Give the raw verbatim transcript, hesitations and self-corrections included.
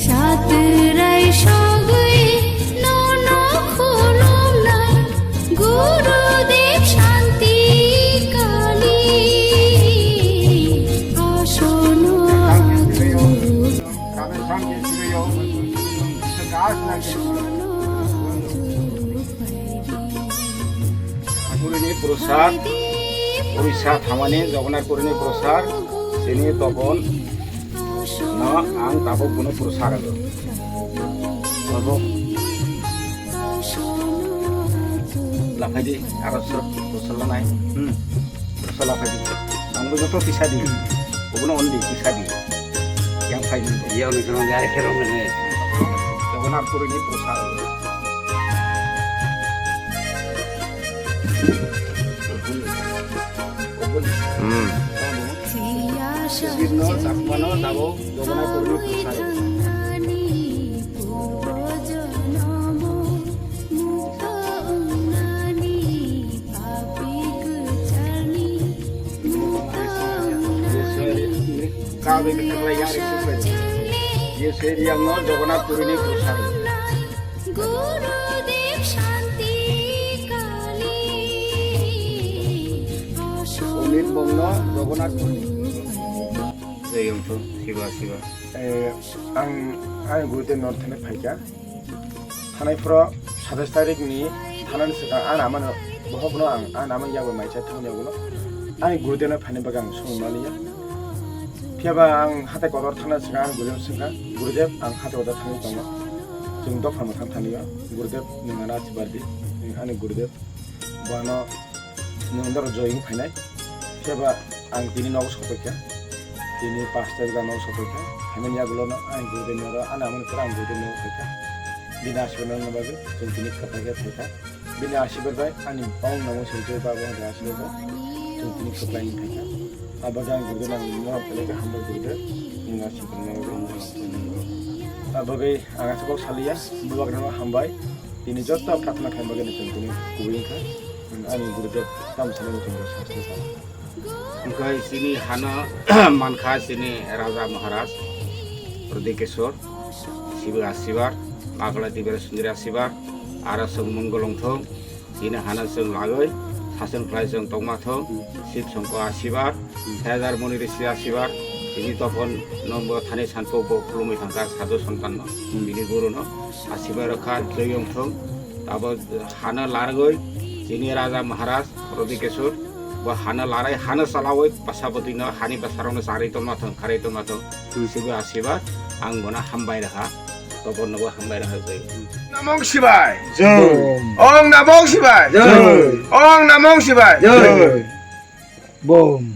Satrai sogwi nono khulumnai Gurudev Shanti Kali Ashono Achu. Purini prasad, Orissa thamani Jagannath Purini prasad, sini tokon no ang tabuk bono prasad rwgo. Tabuk laphai di, aro srok prasad lanai. Hmm. Prasad laphai di. Ang bo joto tisa di. Hmm. Obono on di, tisa di. Yang phai di. Yang ni kono gari khe rong ni. Jagannath Purini prasad rwgo. Hmm. Sisirno, Chakmano, tabuk Jagannath Purni Pursa. Kabe khe thanglai ya, exercise. Ye se riyangno Jagannath Purni Pursa. Gurudev Shanti Kali. Omit bongno Jagannath Puri. Jai Yongthung, Shiva, Shiva. Eh, ang, ang Gurudev no thani phaikha. Thanai phoro satais tarik ni thanani swkang ang amano bohokno ang, ang amani yagwi maisa thangni yagulo. Ani Gurudev no phaini bagwi ang sumui maliya. Phiyaba ang hatai kotor thangna swkang ang Gurudev swngkha, "Gurudev, ang hatai kotor thangwi tongo. Chwng dopha mwthang thangwi o. Gurudev, nwng ano asirwad di. Nwng ani Gurudev. Bo ano nwng andaro joy wng phainai." Phiyaba ang tini nogo sopaikha. Tini pash tarikh o nogo sopaikha. Phaimani yagulono ang Gurudev noro ano amoni pore ang Gurudev nogo phaikha. Bini asirwad nangna bagwi chwng tini kwplai khe phaikha. Bini asirwad bai ani bong namo swijak babo hwnwi asirwad bai chwng tini kwplai wng khaikha. Abo jang Gurudev ang no belai khe hambai Gurudev, nini asirwad nangwi. Abo bai ang aswk kok saliya, bubagrano hambai, tini joto prarthana khaima bagwi chwng tini kubui wngkha. Ani Gurudev tamo sanani chwng sasli kha. Wngkha chini hano mankha chini Raja Maharaj Hridikeshwar, Shiva asirwad, Pagla Dibera Sundari asirwad, aro chwng mongol wngthung, chini hano chwng lagwi sasong khlai chwng tongma thung, Shiv Shankar asirwad, Saijar Muni Rishi asirwad, chini topon no bo thani sanpok bo khulumwi thangkha sadhu santan no, bini guru no asirwad rwkha, joi wngthung, abo hano largwi chini Raja Maharaj Hridikeshwar, bo hano larai, hano chalawi, bwsa bwtwino, hani bwsarokno charwi tongma thung, kharwi tongma thung, hmm, Shiva asirwad, ang bono hambai rwkha, topornobo hambai rwkha, jai. Namong Shibai. Jai. Om Namong Shibai. Jai. Om Namong Shibai. Jai. Jai. Bom.